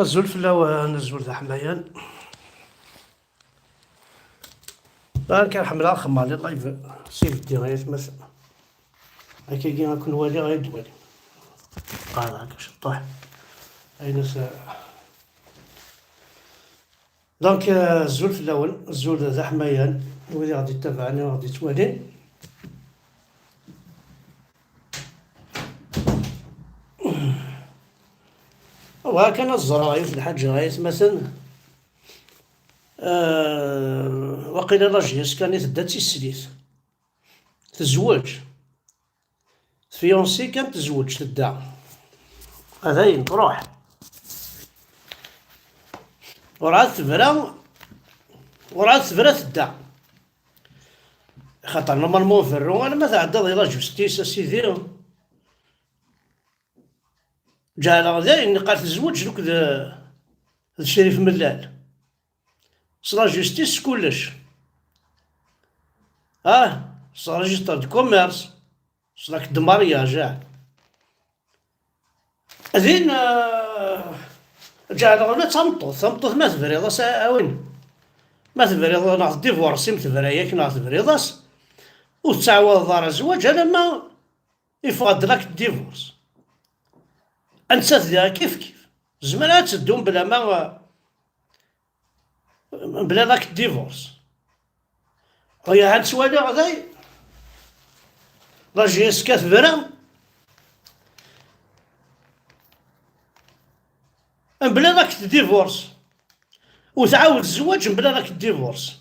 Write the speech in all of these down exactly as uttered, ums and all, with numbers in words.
Azul fell-awen, azul d aḥmayan. Akken ḥemmleɣ xemmeɣ les lives s ibeddi ay atmaten. Akkagi ad ken-waliɣ ay d-wali. Qqareɣ akka ceṭṭuḥ. Ayen as- Donc, euh, azul fell-awen, azul d aḥmayan, wid i ɣ-d-ittabaɛen, i ɣ-d-ittwalin. Bɣiɣ kan ad ẓreɣ yiwet n lḥaǧa ay atmaten. Euh, waqila la J S K-nni tedda d tislit. Tezweǧ. Tfiansi kan tezweǧ tedda. Dayen, truḥ. Urɛad tebra, urɛad tebra tedda. Xaṭer normalement berru, alamma tɛeddaḍ i la justice, a sidi. Ǧeɛleɣ dayen, qal tezweǧ d, d Crif Mellal. S la justice, s kullec. Ah, s registre de commerce, s l'acte de mariage, ah. Din, ah, ǧeɛleɣ ula d tameṭṭut. Tameṭṭut ma tebriḍ-as a, a win. Ma tebriḍ neɣ tdivorsim, tebra-yak neɣ tebriḍ-as, ur tettɛawadeḍ ara zzwaǧ alamma yeffeɣ-d l'acte de divorce. Nettat diɣ kif kif. Tzemreḍ ad tedduḍ mebla ma, mebla l'acte de divorce. Aya ha nettwali day. La J S K tebra mebla l'acte de divorce. Ur tɛawed zzwaǧ mebla l'acte de divorce.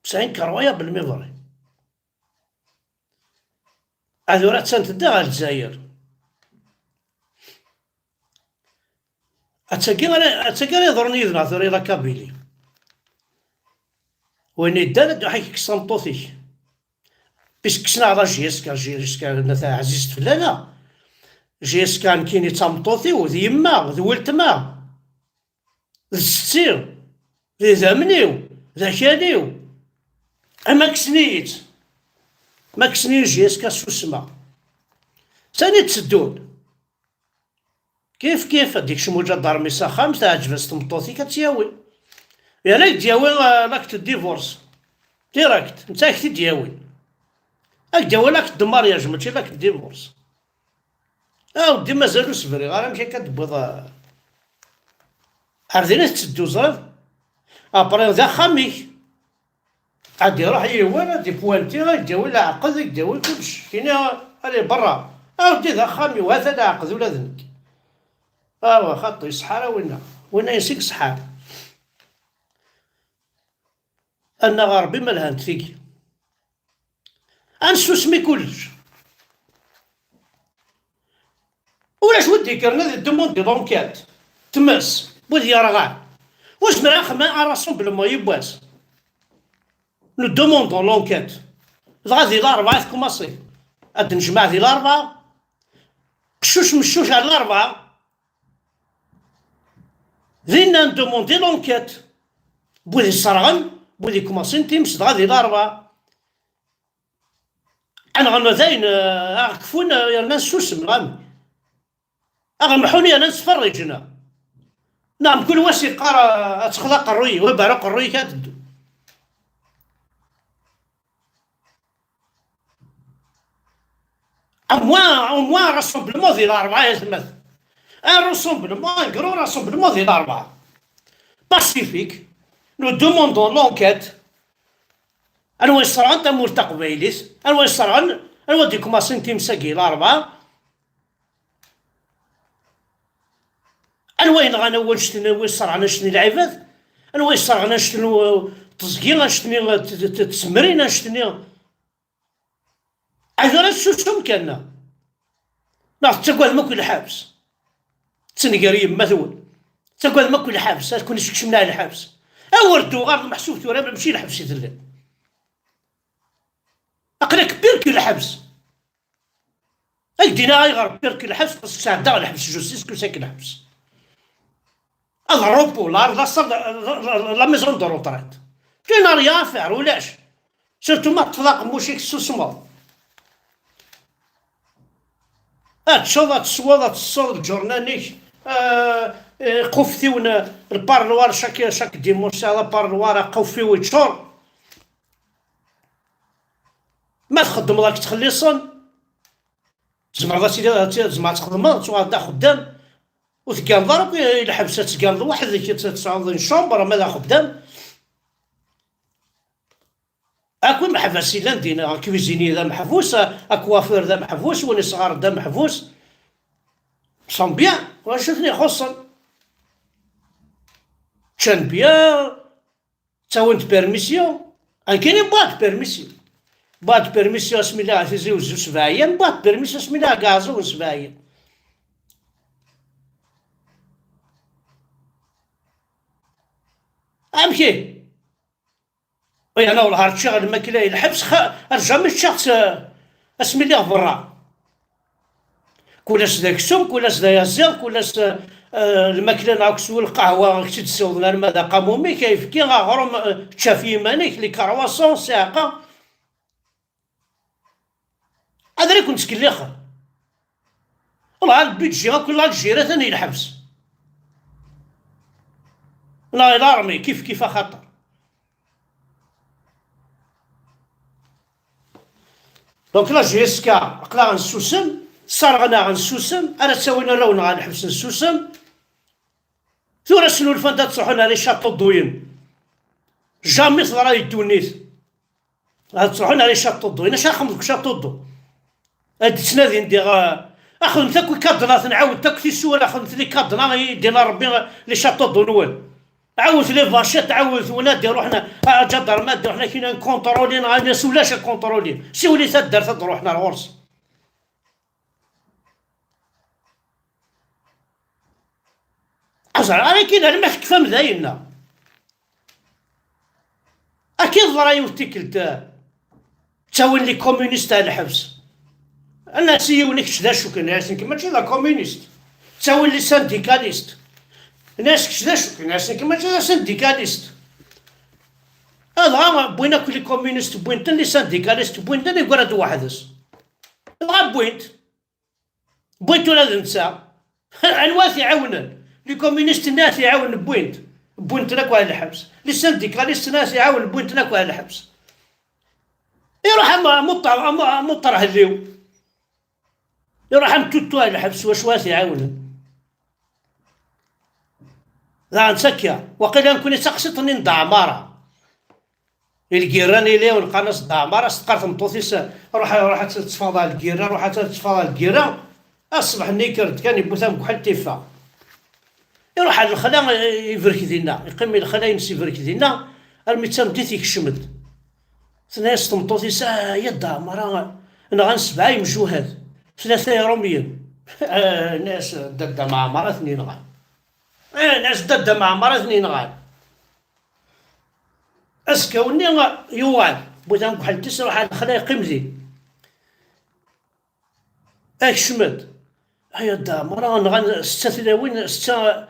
C'est incroyable, mais vrai. Ad ur attan tedda ɣer Lezzayer. Attagi ara, attagi ara yeḍrun yid-neɣ tura i la Kabylie. Win yeddan ad d-iḥkek s tameṭṭut-ik. Puisque kksen-aɣ la J S K, J S K n At Ɛziz fell-aneɣ. J S K nekkini d tameṭṭut-iw, d yemma, d weltma. D setti, d idammen-iw, d akal-iw. Ama kksen-iyi-tt. Ma kksen-iyi J S K susmeɣ. Sani tteddun? Kif kif, ad d-ikcem uǧadarmi s axxam, teɛǧeb-as tmeṭṭut-ik ad tt-yawi. Yerna ad k-d-yawi, euh, l'acte de divorce. Direct, netta ad k-t-id-yawi. Ad k-d-yawi l'acte de mariage, mačči l'acte de divorce. A weddi, mazal ur s-briɣ ara amek akka d-tewwiḍ, a-, ar din i tetteddu, ẓriɣ. Après, d axxam-ik. Ad iruḥ yiwen, ad ipwanti, ad k-d-yawi leɛqed, ad k-d-yawi kullec. Kini, allez, berra. A weddi, d axxam-iw, hata leɛqed ula d nekk. Awa, xaṭi, iṣeḥḥa ara winna. Winna yensik ṣeḥḥa. Annaɣ a Ṛebbi ma lhant tigi. Ad nessusmi kullec. Ulac wid d-ikkren ad idemandi l'enquête. Tmes, wid yerɣan. Ur zmireɣ axemmem un rassemblement yiwwas. Nous demandons l'enquête. Dɣa di larebɛa tkumaṣi. Ad d-nejmeɛ di larebɛa. Qeccuc meccuc ar larebɛa. Dinna n demandi l'enquête. Wid iṣerɣen, wid ikumaṣin times, dɣa di larebɛa. Ad nɣen dayen, eh, ad ɣ-kfun, eh, yerna nsusem, neɣ amek? Ad ɣ-mḥun yerna nettferriǧ, neɣ? Neɣ mkul wa s-yeqqar, eh, ad texḍa aqerruy-iw, ibar aqerruy-ik ad teddu. Au moins, au moins, rassemblement di larebɛa, ya tmat. Un rassemblement, un grand rassemblement di larebɛa. Pacifique, nous demandons l'enquête. Anwa yesserɣen tamurt taqbaylit? Anwa yesserɣen, anwa d-ikumaṣin times-agi larebɛa? Anwa yenɣan anect-nni, anwa yesserɣen anect-nni lɛibad? Anwa yesserɣen anect-nni, uh, teẓgi, anect-nni, uh, t-, t-, t-, tsemrin, anect-nni? Ad ara tessusum kan, neɣ? Neɣ tettagadem akk lḥebs? Tenger yemma-twen. Tettagadem akk lḥebs, ad ken-isekcem ar lḥebs. Awer d-tuɣal lmeḥsub tura, mačči lḥebs i telliḍ. Aql-ak pire que lḥebs. Ad k-d-iniɣ ayɣer pire que lḥebs, parce que sɛeddaɣ lḥebs, je sais ce que c'est que lḥebs. Ad repos, la, la, la, la, la maison de retraite. Tu n'as rien à faire, ulac. Surtout ma teṭṭfeḍ aqemmuc-ik tessusmeḍ. Ad teččeḍ, ad tesweḍ, ad tesseḍ lǧernan-ik, euh, iquftiwen, lparlwar, chaque, chaque dimanche, sɛiɣ aparlwar, aquffiw yeččur. Ma txeddmeḍ ad k-ttxelliṣen, tzemreḍ ad tili, ad tzemreḍ ad txedmeḍ, ad tuɣaleḍ d axeddam, ur tegganeḍ ara akk i lḥebs, ad tegganeḍ weḥd-k, ad tesɛuḍ une chambre, ma d axeddam. Akk imeḥbas yellan din, akuizini d ameḥbus, akuwafir d ameḥbus, win isɣaren d ameḥbus. Sont bien, wacu ten-ixuṣṣen? Ččan bien, ttawin-d permission. Nekkini wwiɣ-d permission. Wwiɣ-d permission asmi lliɣ Tizi Wezzu sebɛa yyam, wwiɣ-d permission asmi lliɣ deg Aɛeẓẓug n sebɛa yyam. Amek ihi? Ay, ana wellah ar ččiɣ lmakla i lḥebs, xa-, ar jamais ččiɣ-tt, eh, asmi lliɣ berra. Kul ass d aksum, kul ass d ayaziḍ, kul ass, eh, lmakla neɣ aksum, lqahwa, ad k-tt-id-ssiwḍen arma d aqamumi, ayefki, aɣrum, eh, ččaf i yiman-ik, les croissants, ssiɛqa. Ad ara ken-ttkellixen. Wellah, le budget akk n l'Algérie atan i lḥebs. Neɣ i l'armée, kif kif axaṭer. Donc la J S K, aql-aɣ nessusem, sserɣen-aɣ nessusem, ara ttawin arraw-nneɣ ɣer lḥebs nessusem. Tura snulfan-d ad ttruḥun ar icaṭuḍuyen. Jamais teḍra di ddunit. Ad ttruḥun ar icaṭuḍuyen. Acu axxam deg ucaṭuḍu? Ad d-ttnadin diɣ, eh, axdemt akk ikaḍnaten, ɛawdet akk tisura, axdemt likaḍna i d-yenna Rebbi, eh, les châteaux d'eau-nwen. Ɛawdet les vachettes, ɛawdet win ad d-iruḥen, eh, aǧadarma ad d-iruḥen, akin ad nkunṭruli, neɣ ad nas ulac ad kunṭruli. Siwel i taddart ad d-ruḥen ar ɣur-s. Aẓar ara kin, alma tekfam dayen-nneɣ. Akken ẓra yiwet tikkelt, eh, ttawin les communistes ar lḥebs. Nnan-as i yiwen, kečč d acu kan? Nnan-as nekk mačči d akumyunist. Ttawin les syndicalistes. Nnan-as kečč d acu kan? Nnan-as nekk mačči d asindikalist. Dɣa wwin akk les communistes, wwin-ten les syndicalistes, wwin-ten, yeggra-d weḥd-s. Dɣa wwin-t. Wwin-t ula d netta. Anwa i t-iɛawnen? Les communistes-nni i t-iɛawnen wwin-t. Wwin-ten akk ar lḥebs. Les syndicalistes-nni i t-iɛawnen wwin-ten akk ar lḥebs. Iruḥ am, am uṭer-, am, am uṭerhelliw. Iruḥ am tuttu ar lḥebs, wacu ara t-iɛawnen? Daɣen d takka, waqila nekkni d taqsiṭ-nni n Dda Ɛmara. I lgirra n Iliw, neqqar-as Dda Ɛmara, as-teqqar tmeṭṭut-is, "Ruḥ, ruḥ ad tettfaḍ ɣer lgirra, ruḥ ad tettfaḍ ɣer lgirra." Ṣṣbeḥ-nni yekker-d kan, yewwi tamekḥelt, yeffeɣ. Iruḥ ar lexla, ibrek dinna, yeqqim i lexla-ines, ibrek dinna, armi d tameddit yekcem-d. Tenna-yas tmeṭṭut-is, "Ah, ya Dda Ɛmara, nɣan sebɛa yemjuhad, tlata iṛumyen." Ah, tenna-yas, "Dadda Mɛemmar ad ten-inɣan." Ah, tenna-yas, "Dadda Mɛemmar ad ten-inɣan." Azekka-nni yuɣal, bu tamekḥelt-is, iruḥ ar lexla, yeqqim din. Akcem-d. Ay a Dda Ɛmer, nɣan setta tlawin, setta,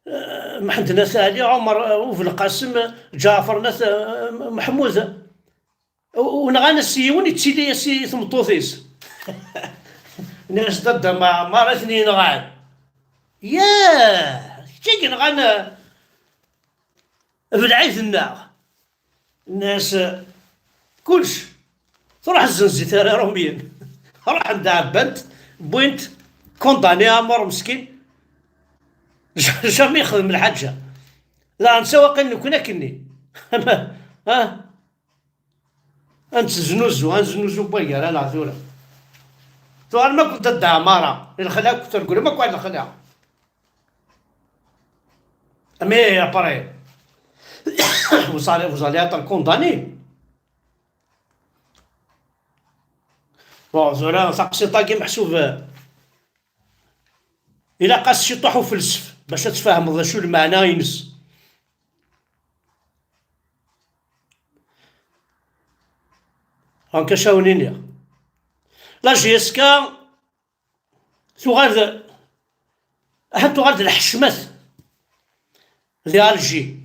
eh, Mḥend n At Ɛli, Ɛumer, eh, Ubelqasem, Ǧaɛfer n At, eh, Meḥmud. U-, u-, nɣan-as yiwen, yettili-as i tmeṭṭut-is. Nnan-as, "D Dda Ɛmer i ten-yenɣan." Yah! Kečč i yenɣan, eh, Belɛid-nneɣ. Nnan-as, "Kullec, truḥ zzenzi-t ar Irumyen." Ruḥen-d ɛebban-t, wwin-t, condamné à mort meskin. Jamais yexdem lḥaǧa. Daɣen sawaqil nekkni akkenni. Ah? Ad netteznuzu, ad neznuzu n wagar-a neɣ tura. Tuɣalem akk d Dda Ɛmara, lexla akk tergulem akk ar lexla. Mais après, vous allez, vous allez être condamné. Bon, tura taqsiṭ-agi meḥsub, ilaq-as ciṭuḥ ufelsef bac ad tfehmeḍ d acu lmeɛna-ines. Donc, acu awen-iniɣ? La J S K tuɣal d, ahat tuɣal d lḥecmat di Alger.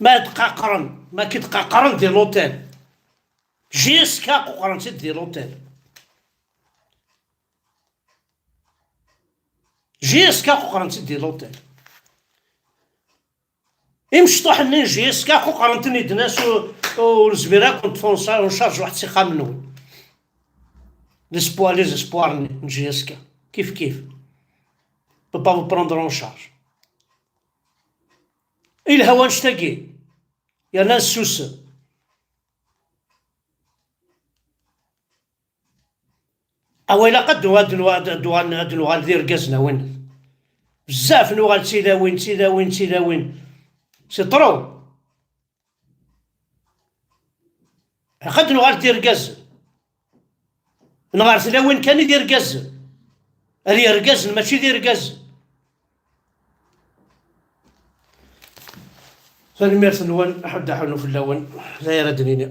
Ma d-qaqren, ma k-id-qaqren di l'hôtel. Jusqu'à qaqren-tt-id di l'hôtel. J S K quqrent-id di l'hôtel. Imecṭuḥ-nni n J S K quqrent-ten-id, nnan-as ur, ur zmireɣ ad kent-ṭṭfeɣ en charge, ruḥet s ixxamen-nwen. L'espoir, les espoirs-nni n J S K kif kif. Peut pas vous prendre en charge. Ilha wanect-agi. Yerna nessusem. Awa ilaq ad d-, ad d-, ad d-, ad d-, ad d-nuɣal d irgazen a win. Bezzaf nuɣal d tilawin, d tilawin, d tilawin. C'est trop. Ilaq ad d-nuɣal d irgazen. Nɣer tlawin kan i d irgazen. Ar yergazen mačči d irgazen. Tanemmirt-nwen, aḥuddu aḥunnu fell-awen, d aya ara d-nini.